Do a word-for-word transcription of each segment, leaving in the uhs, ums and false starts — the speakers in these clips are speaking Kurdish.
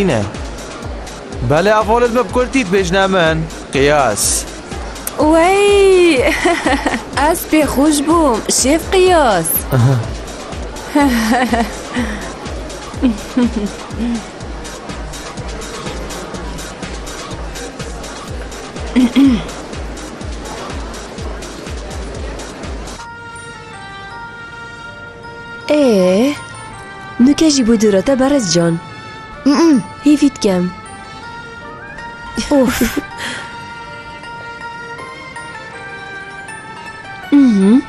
Nîne. Belê, ev holê me bi kurtî dibêjne min. Qiyas. Wey! Ez pê xweş bûm, şêf Qiyas. Ê, nuke jî bû dûra te Berez can. Mm-mm. Hîvî dikem. Of. Mhm.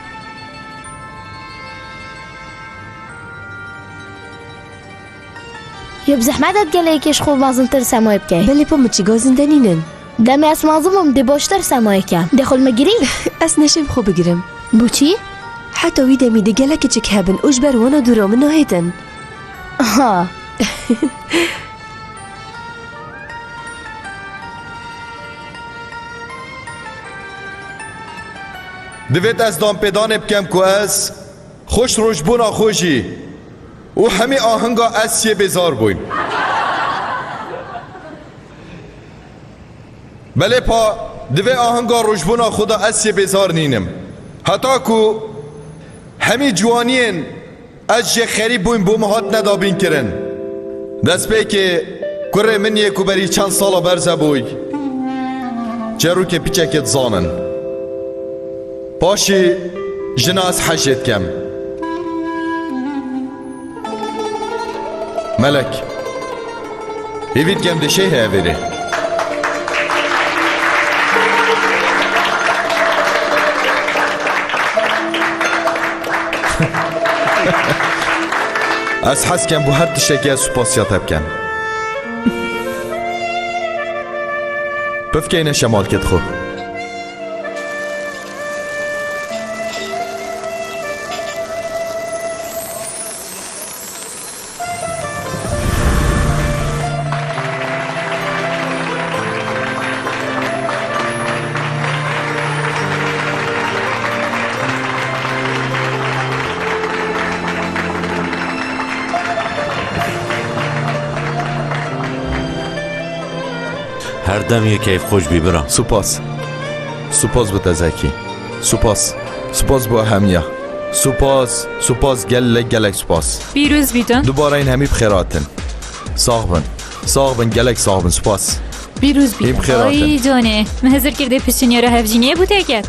Yê bi zehmet et gelekê ji xwe mezintir semayê bikey. Belê pa min çi gazin de nînin. Demê ez mezin bûm, dê baştir semayê kem. Dê xwe li me girî? Ez neşêm xwe bigirim. Bo çi? Heta wî demî de gelek kiçik hebin û ji ber wana dûra min nahêtin. Ha. Divêt ez danpêdanê bikem ku ez xweş rojbûna xwe jî û hemî ahinga ez siyê bêzar bûyn. Belê pa divê ahinga rojbûna xwe de ez siyê bêzar nînim. Heta ku hemî ciwaniyên ez jê xerîb bûyn bo min hatine dabînkirin. Destpêkê kurê min yê ku berî çend sala berze bûy, çêrokê piçekê dizanin. Paşî jina ez hejê dikem. Melek. Hêvî dikem dê şey heye vêrê. Ez hez kem bo her tiştekî ez supasiya te bikem. Pifkeyne şemalkê xwe. Her dem yê keyfxweş bî, bira. Supas. Supas bo te Zekî. Supas. Supas bo hemiya. Supas. Supas. Gelek, gelek supas. Pîroz bîtin. Dubare hîn hemî bi xêr hatin. Sax bin. Sax bin. Gelek sax bin. Supas. Pîroz bîtin. Hîn bi xêr hatin. Ay canê. Me hizir kir dê pişinyara hevjîniyê bû têket.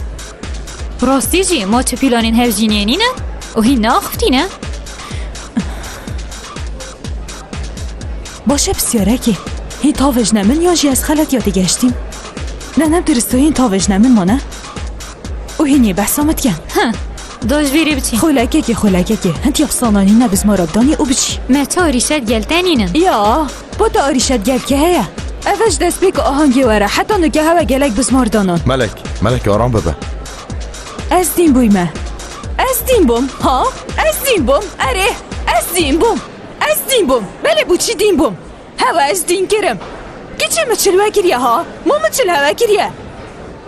Rastî jî ma çi pîlanên hevjîniyê nîne û hîn neaxiftîne. Baş e, pisyareke. Hîn tavêjne min ya jî ez xelet ya têgeştîm? Ne, ne, diristî hîn tavêjne min mane. Û hîn yê behsa min dikin. Hi, da ji vêrê biçî. Xulekekê, xulekekê. Hin tî afsana nîne bizmara bidanî û biçî. Me çi arîşet gel te nînin. Ya, bo te arîşet gel ke heye. Ev e ji destpêka ahangê were, heta nuke hewe gelek bizmar danan. Melek, Melek, aram bibe. Ez dîn bûyme. Ez dîn bûm, ha? Ez dîn bûm, erê, ez dîn bûm. Ez dîn bûm. Belê bo çi dîn bûm? Hewe ez dîn kirim. Kiçê min çil we kiriye ha? Mo min çil hewe kiriye?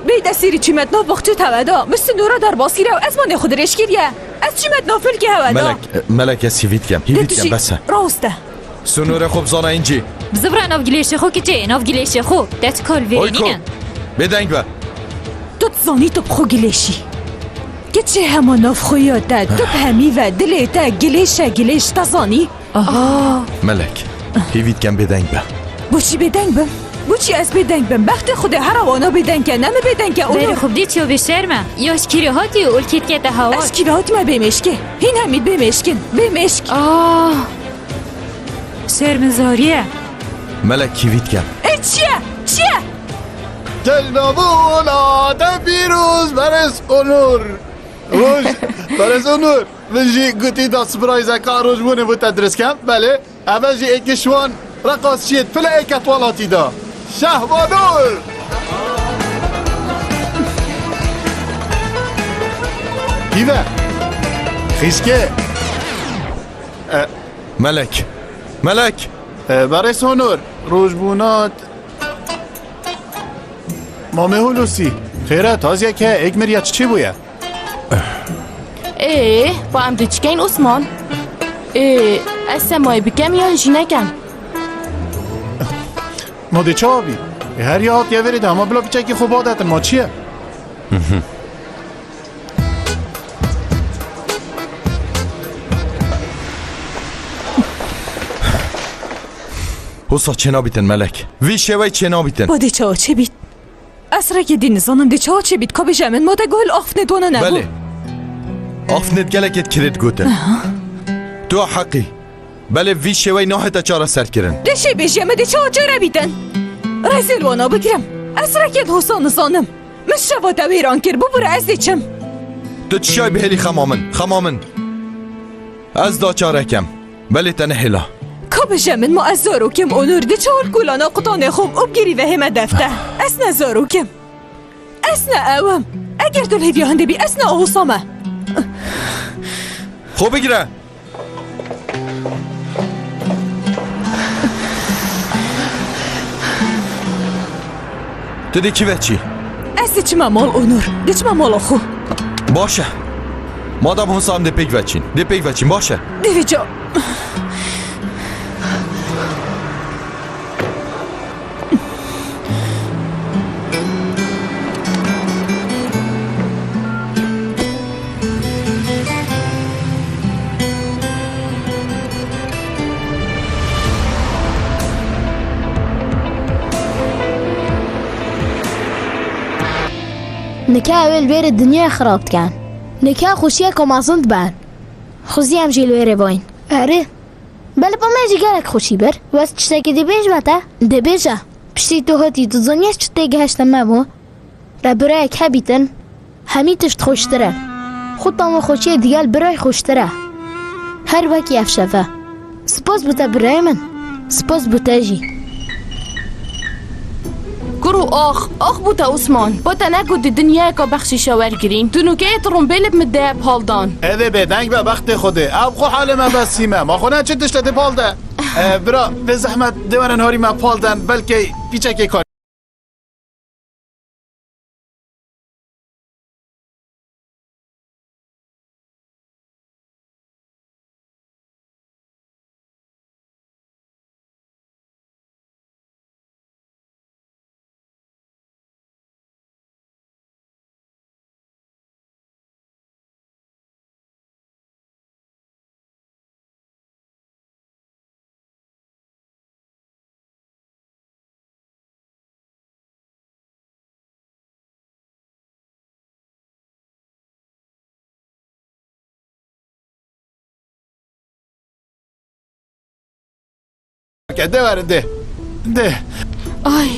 Bê desîrî çîmet nav baxçê tewe da. Min sinora derbasî re û ez manê xwe dirêj kiriye. Ez çîmet nav filkê hewe da. Melek, Melek, ez hîvî dikem. Hîvî dikem, bes e. Rawest e. Sinora xwe bizana încî. Bizibra nav gilêşê xwe kiçê, nav gilêşê xwe. Te çi kar vêrê nîne? Bêdeng be. Tu dizanî tu bi xwe gilêşî. Kiçê hema nav xwe ya te, tu bi hemî ve dilê te gilêş e, gilêş, te zanî? Aha. Melek, hêvî dikem bêdeng be. Bo çi bêdeng bim? Bo çi ez bêdeng bim? Bextê Xwedê here wana bêdeng ke, ne min bêdeng ke, Onur. Berê xwe bidî çiyo bêşerm e. Ya ji kîrê hatî û li kê dikete hewa? Ez kîrê hatime bê mêşkê. Hîn hemî bê mêşkin. Bê mêşk. Ah. Şermizarî ye. Melek, hêvî dikem. E, çi ye? Çi ye? Cejna bûna te pîroz, berêz Onur. Roj, berêz Onur. Min jî gotî da surprîzeka rojbûnê bo te dirist kem. Belê, ev e jî êkê ji wan reqasçiyê pile êk e di welatî de. Şehbador! Kî ve? Xîşkê. E, Melek. Melek! E, berêz Onur, rojbûna t-, Mamê Hulusî, xêr e, taziyek heye, êk miriye, çi çêbûye? Ê, pa em dê çi keyn Osman? Ê, ez semayê bikem yan jî nekem? Ma dê çawa bî? E, her ya hatiye verê de, hema bila piçekî xwe badetin, ma çi ye? Hosa çênabîtin, Melek. Vî şêwey çênabîtin. Ma dê çawa çêbît? Ez rêkê dî nizanim, dê çawa çêbît? Ka bêje min, ma te guhil Afnêt wana nebû? Belê. Afnêt gelekê kirêt gotin. Aha. Tu heqî. Belê vî şêwey nahête çareserkirin. Dê şê bêje min, dê çawa çare bîtin? Rezîl wana bigirim. Ez rêkê di Hosa nizanim. Min şeva te wêran kir, bibûre ez dê çim. Tu çi çay bihêlî xema min, xema min. Ez da çarekem. Belê te nehêla. Ka bêje min, ma ez zarok im, Onur, dê çawa li kolana qutanê xwe û bi girî ve hême defte. Ez ne zarok im. Ez ne ew im. Eger tu li hêviya hindê bî, ez ne Hosa me. Xwe bigire. Tu dê kî ve çî? Ez diçime mal, Onur. Diçime mala xwe. Baş e. Madem Hosa em dê pêk veçîn. Dê pêk veçîn, baş e. Dê vêca. Nika ew ê li vêrê dinyayê xirab dikin. Nika xweşiyeke mezin diben. Xwezî em jî li wêrê bayîn. Erê. Belê pa me jî gelek xweşî bir. Wez tiştekî dê bêjime te? Dê bêje. Piştî tu hatî, tu zanî ez çi têgihiştin me bû? Re birayek hebîtin, hemî tişt xweştir e. Xwe tam û xweşiyê digel birayê xweştir e. Her wekî ev şev e. Spas bo te birayê min. Spas bo te jî. Kur û ax, ax bo te Osman. Bo te negot di dinyayeka bexşîşe wergirîn. Tu nûkeyê tu rûmbêlê bi min de pal dan. Ê dê bêdeng be bextê Xwedê. Ev xwe halê me besîme. Ma xwe ne çi tişte dê pal de. E, bira, bê zehmet dê werin harî me pal den. Belkê pîçekê kar. Ke de werin de. De. Ay.